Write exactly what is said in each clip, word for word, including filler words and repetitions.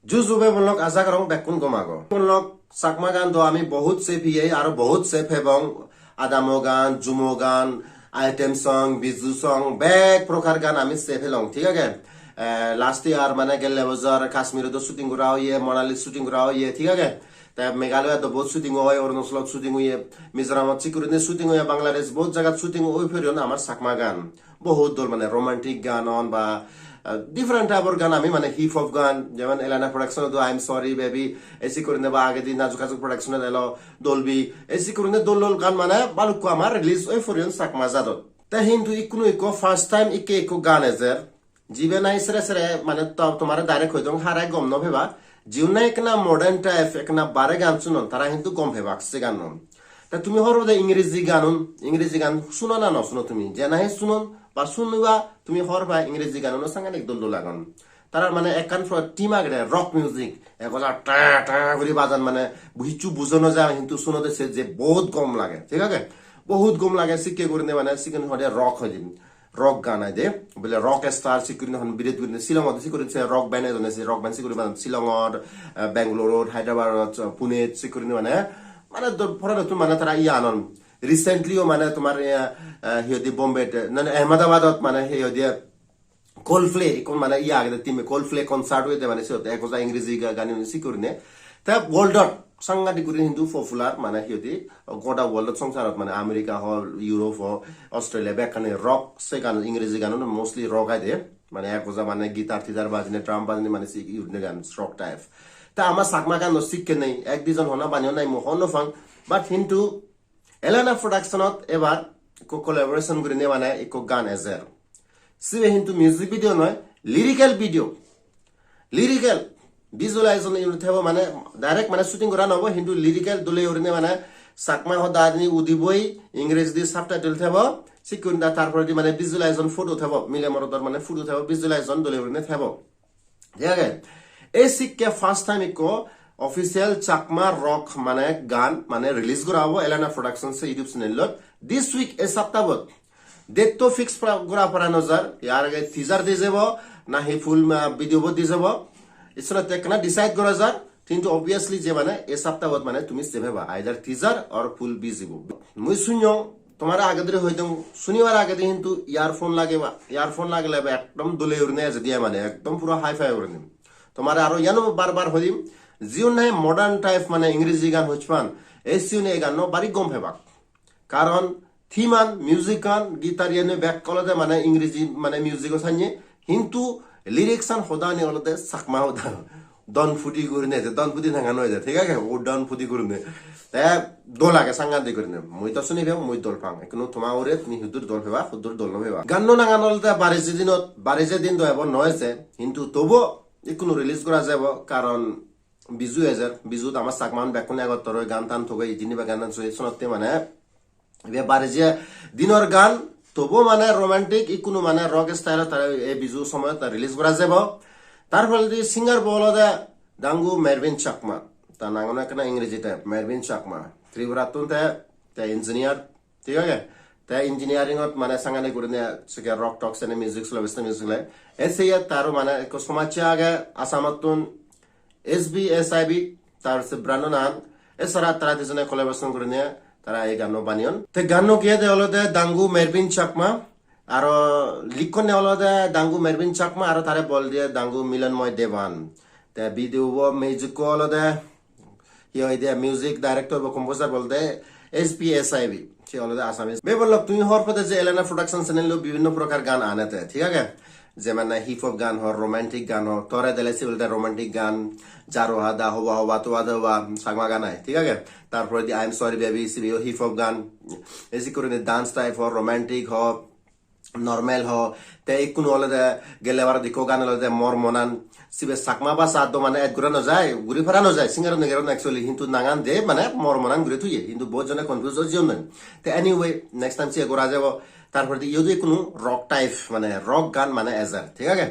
Ju ju bebonlok, aja gorong bekkun gom ago. Bebonlok, Chakma gan do ami bohut se piyei aro bohut se pebong. Adamo gan, Jumo gan, item song, Biju song, bek prokar gan ami se pelong, thik age? Eh, last year mane gelle bojor Kashmir-ot do shooting gora oye, Manali shooting gora oye, thik age? Te Meghalaya do bohut shooting oye, Arunachalot shooting oye, Mizoramot sikkurinei shooting oye, Bangladesh bohut jagat shooting oi poriyon amar Chakma gan. Bohut dol mane romantic gan on ba, ah, different type-or gan ami mane hip hop gan, jemon Elana Production-ot do I'm Sorry Baby, ei sikkurinei ba agedi Najuk Hajuk Production-ot elo Dolby, ei sikkurinei dol dol gan mane balukko amar release oi poriyon Chakma jadot. Te hintu ikkunu ikko first time ikke ikko gan ejer, jibe nahi sere sere mane to-, tomare direct hoi dong, hara gom no peba. Jiun nahi ekkena modern type, ekkena bare gan sunon, tara hintu gom pebak se ganno. Ta tumi hobor pode Ingreji ganun, Ingreji gan suno na no suno tumi? Je nahi sunon ba suniba, tumi hobor pa Ingreji ganuno sangadik dol dol agon. Tara mane ekkan pro-, team agede, rock music, egola ta ta guri bajan, mane bu-, hissu bujo no jai, hintu sunode se je bohut gom lage, thik age? Bohut gom lage, sikke gurine mane sikken hode rock hoi din. Rock gan ai de, bole rock star sikkurinei hon biret gurinei Shillong-ot sikkurinei se rock band ejone, se rock band sikkurinei mane Shillong-ot, eh, Bangalore-ot, Hyderabad-ot, Pune-t sikkurinei mane, mane do-, pore do tun mane tara iye anon. Recently-o mane tomar, eh, eh, hi hoide Bombay-t, na, na, Ahmedabad-ot mane hi hoide Coldplay, ikkun mane iye agede team Coldplay concert oyede mane siyot ek hoja Ingreji ga-, gani uni sikkurinei. Te world-ot sangadik guri hintu popular, mane hi hoide, goda world-ot, songsarot, mane America ho, Europe ho, Australia, bekkani rock se gan, Ingreji ganun mostly rock aide, mane ek hoja mane guitar titar bajine, drum bajine, mane se iye gurinei gan rock type. Ta ama Chakma gan do sikke nei, ek dijon honna baniyon nai, mui hobor no pang, but hintu Elana Production-ot ebar ekko collaboration gurinei mane ekko gan ejer. Sibe hintu music video noi, lyrical video. Lyrical visualization unit thebo, mane direct mane shooting gora no obo, hintu lyrical dole gurinei mane Chakma hoda ani udiboi, Ingreji di subtitle thebo, sikkun da tar poredi mane visualization photo thebo, mile morodor mane photo thebo, visualization dole gurinei thebo. Thik age? Ei sikke first time ikko official Chakma rock mane gan mane release gora obo Elana Production se YouTube channel-ot. This week, ei saptabot. Date to fix pra-, gora para no jar, yar age teaser di jebo, nahi full, ah, video bo di jebo. Isonot ekkana decide gora jar, hintu obviously je mane ei saptabot mane tumi se peba, either teaser or full video. Mui sunyong, tomare age dhuri hoi dong, sunibar agedi hintu earphone lageba, earphone lagele ba ekdom dole gurinei ejedi ai mane, ekdom puro hi-fi gurinei. Tomare aro iyano bar bar hoi dim, jiun nahi modern type mane Ingreji gan hojpan, ei siune ei ganno bari gom pebak. Karon theme-an, music-an, guitar iyeno bek olode mane Ingreji mane music-o sanye, hintu lyrics-an hodani olode Chakma hoda. Don pudi gurinei, je don pudi nangan noi je, thik age? O don pudi gurinei. Te dol age sangadik gurinei. Mui to suni pem, mui dol pang. Ekkunu toma hure tumi huddur dol peba, huddur dol no peba. Ganno nangan olode barije dinot, barije din do ebo noi je, hintu tobuo ekkunu release gora jebo, karon Biju ejer, Bijut ama Chakma-un bekkun egottor oi gan tan togei, jiniba gan tan soi, sonotte mane ibe barije dinor gan, tobuo mane romantic, ikkunu mane rock style-ot tara ei Biju somoyot ta release gora jebo. Tar poredi singer bo olode Dangu Mervin Chakma. Ta nangan ekkena Ingreji type, Mervin Chakma. Tripurattun te, te engineer, thik age? Te engineering-ot mane sangani gurinei sikke rock tok sene music solo, western music le. Ei siye taro mane ekko somajje age Assamottun, S B S I B, tar se brand-o nang, esara tara dijone collaboration gurinei tara ei ganno baneyon. Te ganno giyede olode Dangu Mervin Chakma, aro likkonne olode Dangu Mervin Chakma, aro tare bol diye Dangu Milanmoy Dewan. Te video bo music-ko olode, hi hoide, music director bo composer bo olode S B S I B, se olode Assamese. Bebonlok, tumi hobor pode je Elena Production channel-o bibhinno prokar gan anede, thik age? Jemon nahi hip hop gan ho, romantic gan ho, Tore Dele sibe olode romantic gan, Jaro Hada, Hoba Hoba, Toba Toba, Chakma gan ai, thik age? Tar poredi I'm Sorry Baby, sibeyo hip hop gan, esi gurinei dance type ho, romantic ho, normal ho, te ikkunu olode gelle barot ikko gan olode Mor Monan, sibe Chakma bhasha do mane add gora no jai, guri para no jai, singer-une gero actually, hintu nangan de mane Mor Monan guri thoye, hintu bohut jone confuse oi jeyon noi. Te anyway, next time siye gora jebo. Tar poredi iyodo ikkunu rock type, mane rock gan mane ejer, thik age?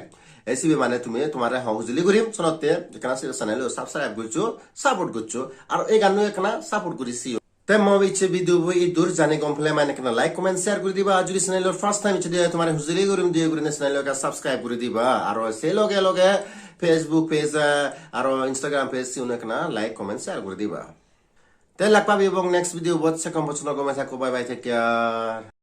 Ei sibe mane tumi tomare ho hujuli gurim, sonotte ekkana sibe channel-o subscribe goccho, support goccho, aro ei ganno ekkana support guri siyo. Te mo icche video bo iddur, jani gom pele mane ekkena like, comment, share guri diba. Ar jodi channel-or first time icche diye, tomare hujuli gurim diye gurine channel-o ekka subscribe guri diba. Aro se loge loge Facebook page, eh, aro Instagram page, sigun ekkena like, comment, share guri diba. Te lak pabi ebong next video bot, se kom pojjonto gome thakko, bye bye, take care.